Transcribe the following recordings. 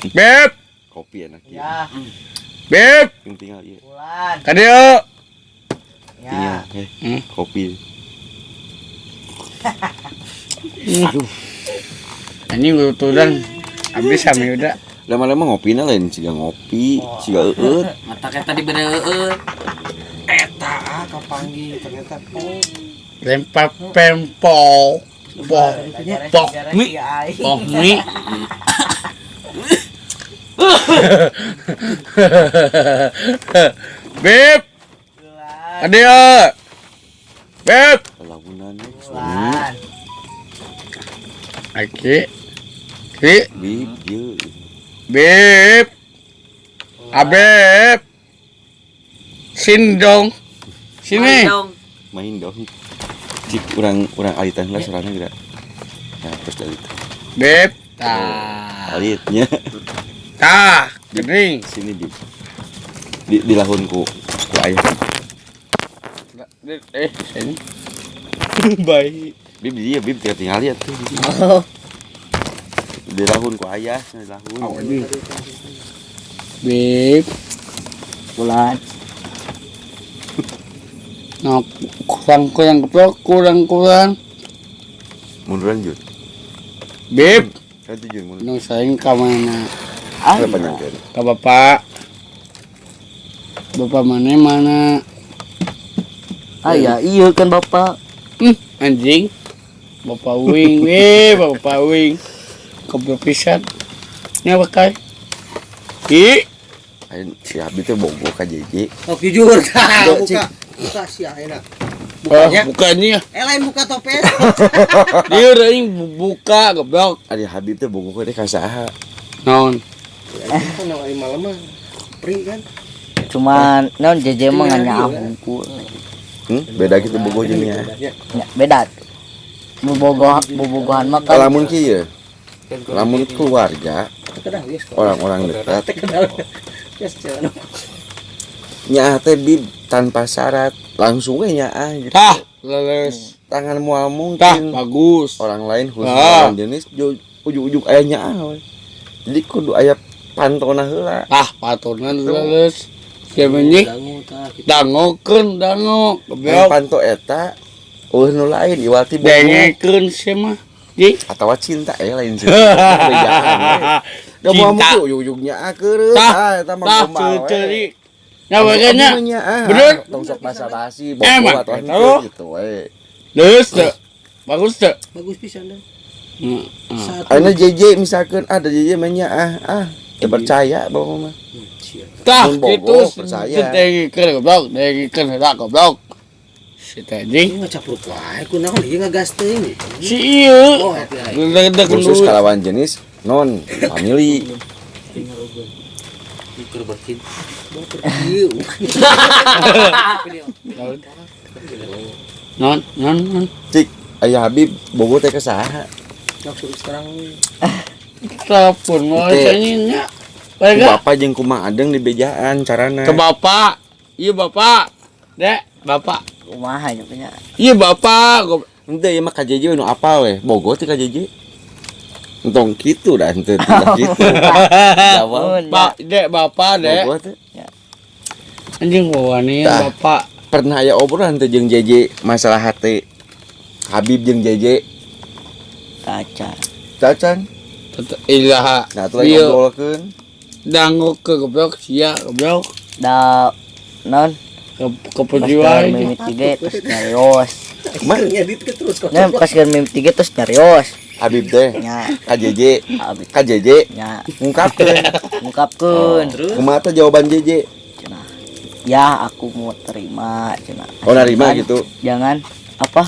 Beb, Kopi enak ya. Ya, Beb, Tinggal iya. bulan. Ka dieu. Ya. Tinggal kopi. Aduh, Anjing uturan habis sama udah. Lama-lama ngopina lain siga ngopi, siga eueut. Mata kayak tadi beda eueuh. Eta ah kapanggih ternyata oh. Lempar pempol. Pok, pok mi, pok mi. Beb, Bulan. Ka dieu. Beb. Lagunan Bulan. Aki. Ki, Bib, ieu. Beb. Abeb. Sini dong. Sini. Main dong. Main dong. Cik urang alitan heula sorana geura. Nah, terus alitan. Beb. Tah. Alitnya. Tah, geuning. Sini Bib. Di lahun ku ayah. Sini. Baik. Bib dia Bib tidak tinggal lihat tuh. Oh. Di lahun ku ayah, di lahun. Oh, ini. Beb. Bulan. Nah, kurang-kurang keprok, kurang-kurang. Munduran jun. Beb, Kan tujuh mundur. nu saing ka mana? Ah, Berapa nyangkeun? Ka bapak. Bapak mana mana? Ah ya, iya kan bapak. Anjing. Bapak wing, weh, bapak wing. Goblok pisan. Nya bakai. Ih, Ayo si Habib teh bogo ka JJ. Oh, jujur. Dok, Buka. Buka sih enak. oh, Bukanya. bukannya. Eh lain buka topet. Dia aing buka goblok. Ari Habib teh bogo teh ka saha? Naon? Kan hari malam mah pri kan. Cuman non JJ mah nggak hungkul. Beda gitu bogo jeung nya. Ya. Ya, beda. Bobogohan bobogohan mah kan. Lamun kieu. Lamun keluarga, orang-orang dekat nyaah teh Bib tanpa syarat, langsung we nyaah gitu. Tah, leles. Tangan moal Tah, mungkin bagus. Orang lain khusus Ah. lawan jenis ujug-ujug aya nyaah we. Jadi kudu aya pantona heula. Tah, patonan leles. Sia menyi dangokeun dango Yang goblok. panto eta eueuh nu lain iwal ti bogo Dengekeun sia mah. Ji. atawa cinta lain sih. Bejaan we. Da moal Cinta. mungkin ujug-ujug nyaah keureuh. Tah, Ah, eta mah tah, gombal we. ceuri. Nya baganya. Bener. Tong sok basa-basi bogo Emang, atau gitu. henteu gitu we. Leus teu. Bagus teu? Bagus pisan dah. Heeh. Satu. Ayeuna JJ misalkan ada JJ mah nyaah ah teu percaya bawa mah. Tah, Mun bogo, gitu percaya. dengekeun goblok, dengekeun heula goblok. Si teh anjing. Ini ngacapruk wae kunaon ieu ngagas teuing. Si ieu. Oh, eta. Gede-gede Khusus kalawan jenis non family. Ukur berkin. Ieu. Non, non, non. Cik, ayah Habib bogo teh ka saha? Langsung sekarang Telepon mau Teh. nya. Ku Baik bapak jeung kumaha adeng di bejaan carana. ke bapak. Iya bapak. Dek, bapak. Kumaha nya punya. Iya bapak. Henteu ieu mah ka JJ nu apal we. Bogo teh ka JJ. Entong kitu dah henteu tidak kitu. Jawab. Pak, dek bapak, dek. Bogo teh. Anjing wawani Tah. bapak. Pernah aya obrolan teh jeung JJ masalah hate. Habib jeung JJ Kaca. cacan. Tetep ilaha. Nah, atuh lagi Iya. ngobrolkeun. Dango ke goblok sia goblok. Da non Ke pas keperjiwa keur mimiti ge terus nyarios. Mah ngedit ke terus kok. Nya pas keur mimiti ge terus nyarios. Habib teh Nya ka JJ, abis ka JJ nya ngungkapkeun. ngungkapkeun. Terus Kumaha teh jawaban JJ? Cenah. Ya aku mau terima cenah. Oh, narima Asalkan gitu. Jangan apa?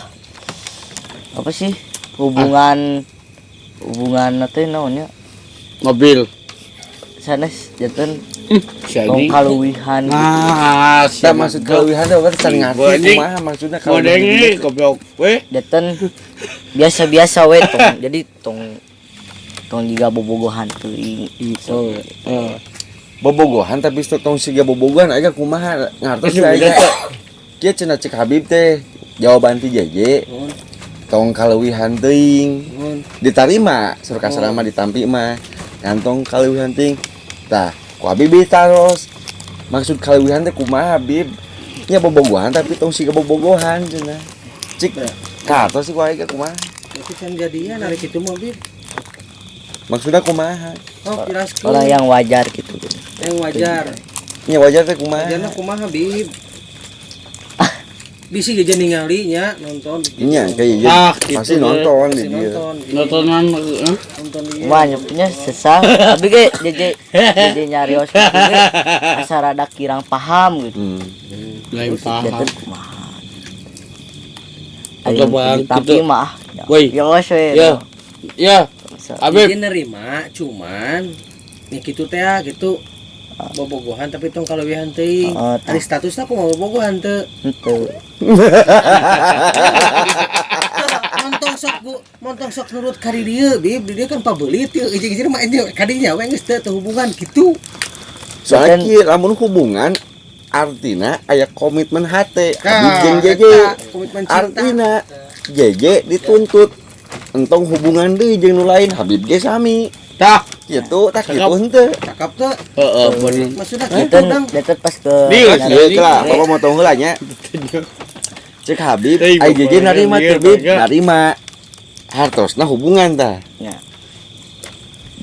Apa sih? Hubungan hubungan teh naon nya? Mobil. Sanes janten Si tong anjing. kaluwihan gitu. Nah, Tah maksud kaluwihan teh urang can ngarti Anjing. kumaha maksudna Mau kaluwihan. dengi goblok. Weh, Janten biasa-biasa we tong. Jadi tong tong jiga bobogohan teuing. Oh, eh. Bobogohan tapi tong siga bobogohan aya kumaha ngartos Terus teh beda aya. teh. Kieu cenah cek Habib teh jawaban ti JJ tong kaluwihan teuing. Ditarima sur kasarama ditampi mah. Entong kaleuwihan teuing. Tah, ku Habib ditaros. Maksud kaleuwihan teh kumaha, Habib? Nya bobogohan tapi tong siga bobogohan cenah. Cik, katos sih ku aing ge kumaha? Berarti can jadian ari kitu mah, Bib. Maksudnya kumaha? Oh, jelaskeun. Orang yang wajar gitu. Yang wajar. Nya wajar teh kumaha? Wajarna kumaha, Bib? Bisi ge ningali nya nonton. Nya kayak Ah, pasti gitu deh. nonton di Pasti dia. nonton. Nontonan eh? Nonton dia. Wah, nyebutnya sesah. Tapi ge JJ JJ nyarios gitu ge asa rada kirang paham gitu. Lain Terus paham. janten kumaha. Atau bang, tapi gitu. mah. Woi. Ya wes we. Ya. Ya, Habib. Dia nerima cuman ya gitu teh ah, gitu bobogohan tapi tong kaleuwihan teuing. Heeh, tah. Ari statusna kumaha bobogohan teu? Henteu. Montong sok bu, montong sok nurut ka di dieu, Bib. Di dieu kan pabeulit ieu, ijing-ijing mah anjing kadinya we geus teu hubungan gitu. Soalnya Dan- kieu lamun hubungan artina aya komitmen hate Habib Nah, jeung JJ. eta, komitmen cinta. Artina JJ dituntut entong hubungan deui jeung nu lain Habib ge sami. Tah. Gitu tah Cakep. kitu henteu. Cakep teu? Heeh, bener. Maksudna kitu Janten dang. janten pas ke Deal, Ieu lah, bapak motong heula nya. Cek Habib, Euy, ai JJ bapak narima lieur, teu Bib, bapak. narima. Hartosna hubungan tah. Ya.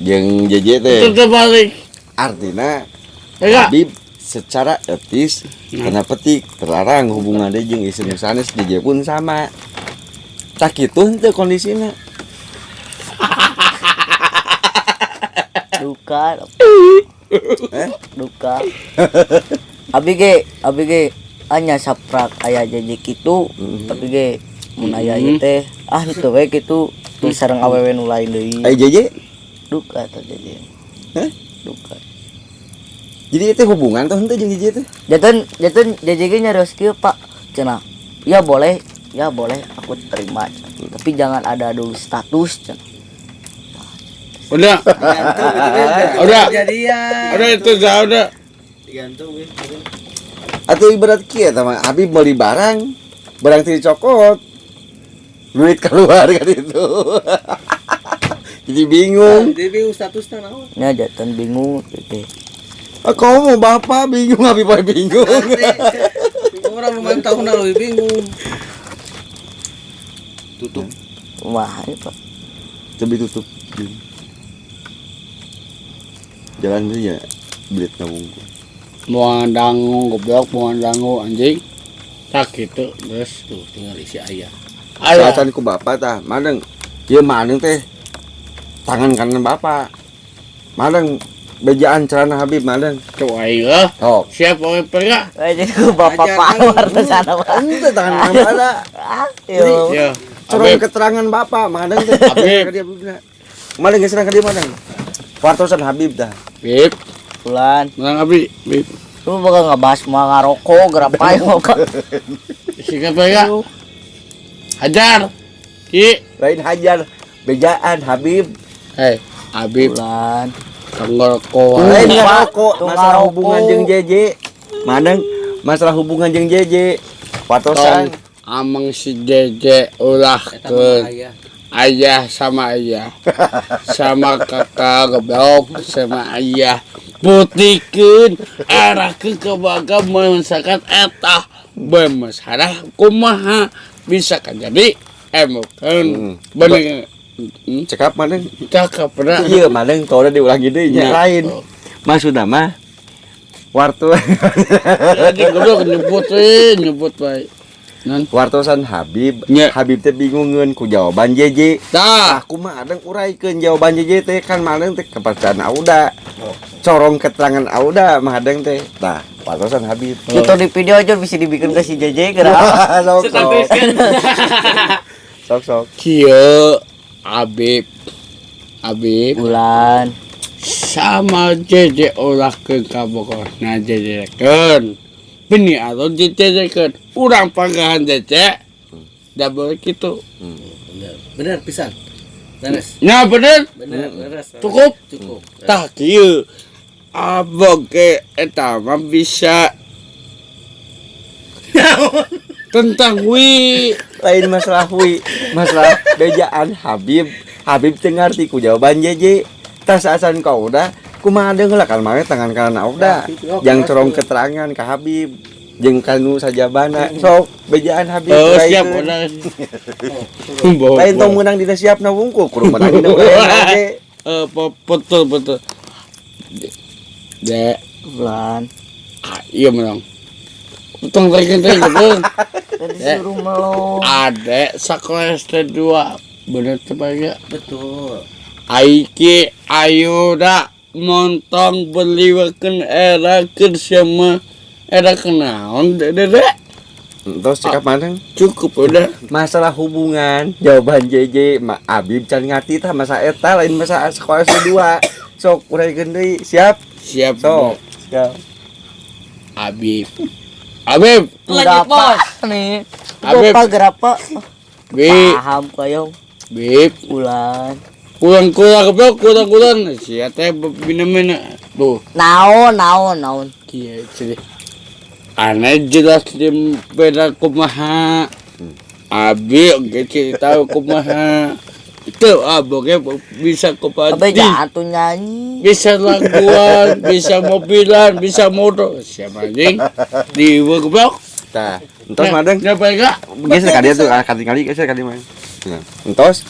Jeung JJ teh Tetep balik. artina Ya. Habib secara etis tanda petik terlarang hubungan dia jeung istri nu sanes JJ pun sama. Tah kitu henteu kondisina. Duka. Eh? Duka. Abi ge, abi ge anya saprak aya JJ kitu, tapi ge mun aya ieu teh ah henteu we kitu teu sareng awewe nu lain deui. Ai JJ Duka teh JJ. Hah? Duka. Jadi itu hubungan tuh henteu jeung JJ teh. Janten janten JJ ge nyarios kieu, Pak. Cenah. Ya boleh aku terima. Tapi jangan ada dulu status cenah. Udah, Gantung gitu Bib, gantung Udah. Jadian. udah itu dah, udah. Digantung Bib. Atau ibarat kieu eta mah Habib meuli barang, barang teu dicokot. Duit keluar kan itu. Jadi bingung. Jadi bingung statusna naon. Nya janten bingung gitu. Ah, kamu mau bapak bingung, Habib mah bingung. Orang lumayan tahun lebih bingung. Tutup. Kumaha ieu, Pak? Coba tutup. Jalan saja belit ngawungku. Mau dangu goblok, mau dangu anjing. Tak gitu, terus. Tuh tinggal isi ayah. Ayo. Saatan ku bapak tah, madeng. Ieu madeng teh tangan kanan bapak. Madeng bejaan celana Habib madeng. Coba aing eh. Sok. Siap oke pernah. Eh, jadi ku bapak Ajar, Pak Kang. Anwar ke sana, Pak. Ente tangan kanan pada. Ah, yo. Ya. Corong Habib, keterangan bapak madeng teh. Habib. Ka dia Habibna. Madeng geus ka dia madeng. Wartosan Habib dah. Bib, Bulan. menang Abi, Bib. Lu bakal ngebahas mau ngarokok, gerapa ya, Pak. Sikat pernah. Hajar. Ki. Lain hajar bejaan Habib. Hei, Habib, Bulan. tenggorok Lain Pak. ngarokok Tuh masalah ngarokok. hubungan jeung JJ. Madeng masalah hubungan jeung JJ. Wartosan Tong ameng si JJ ulah Eta ke mah ayah. ayah sama ayah sama kakak goblok sama ayah putihkeun arahkeun ke baga misalkan eta bermasalah kumaha bisa kan jadi emukeun bener. Cekap madeng. Cakep pernah. Iya, madeng tau udah diulangi deui nya Nya. lain. Maksudna mah wartu Jadi goblok nyebut we nyebut bae nan wartosan Habib. Nya. Habib teh bingungeun ku jawaban JJ. Tah. Aku mah adeng uraykeun jawaban JJ teh kan madeng teh kepercayaan Auda. Corong keterangan Auda mah adeng teh. Tah, wartosan Habib. Itu di video aja bisa dibikin ke si JJ kenapa? Sok sok. Sok sok. Kieu Habib Habib Bulan. sama JJ ulah ke kabogor nah JJ keun bini atau JJ keun urang panggahan JJ da boleh gitu. Bener, bener pisan. Beres. Nya bener. Bener, beres. Cukup. Cukup. Tah kieu abog ge eta mah bisa tentang wi Lain masalah hui, masalah bejaan Habib. Habib teu ngarti ku jawaban JJ. Tas acan ka Oda, kumaha deung heula kan mane tangan kanan Oda. Yang corong keterangan ka Habib jeung kanu sajabana. Sok bejaan Habib. Oh, siap Oda. Lain tong meunang dina siapna wungkul, kudu meunang dina oge. Betul betul. Dek, Bulan. Iya menang. Tong tadi betul. Tadi suruh melong. Adek sekolah SD 2 bener tepatnya. Betul. Aiki ayuda montong beliwakeun era keur sama era kenaon dede. Terus cekap mana? Cukup udah. Masalah hubungan jawaban JJ ma Abib can ngarti tah masa eta lain masa sekolah SD 2. Sok urangkeun deui, siap? Siap. Sok. Siap. Abib. Abib. Lanjut, Bos. Nih. Abib. Bapak gerapa? Bib. Paham kayong. Bib. Bulan. Kurang-kurang goblok, kurang-kurang. Sia teh bina-bina. Tuh. Naon naon naon. Kieu jadi. Aneh jelas di beda kumaha. Abi oge cerita kumaha. Itu aboge bisa Abe kupati. jangan tuh nyanyi. Bisa laguan, bisa mobilan, bisa motor. Siapa anjing? Di goblok. Tah, entos madeng. Nyapa enggak? Geser ka dia tuh, kali geser ka dia mah. Nah, entos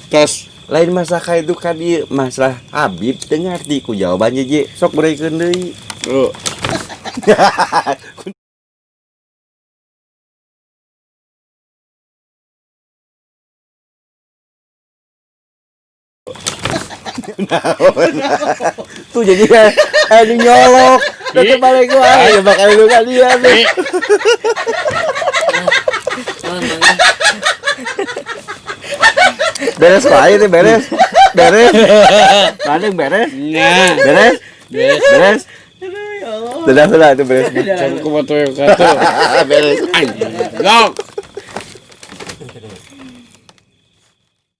Tos. lain masalah ka itu ka dieu, masalah Habib teu ngarti ku jawaban JJ. Sok berekeun deui. Tuh. Tuh jadi anu nyolok. Udah balik gua. Ya bakal lu ka dia tuh. Beres wae teh beres. Beres. Madeng beres. Nah, Beres. beres. Beres. Dadah heula itu beres. Can kumaha tuh kata. Beres. Anjing. Goblok.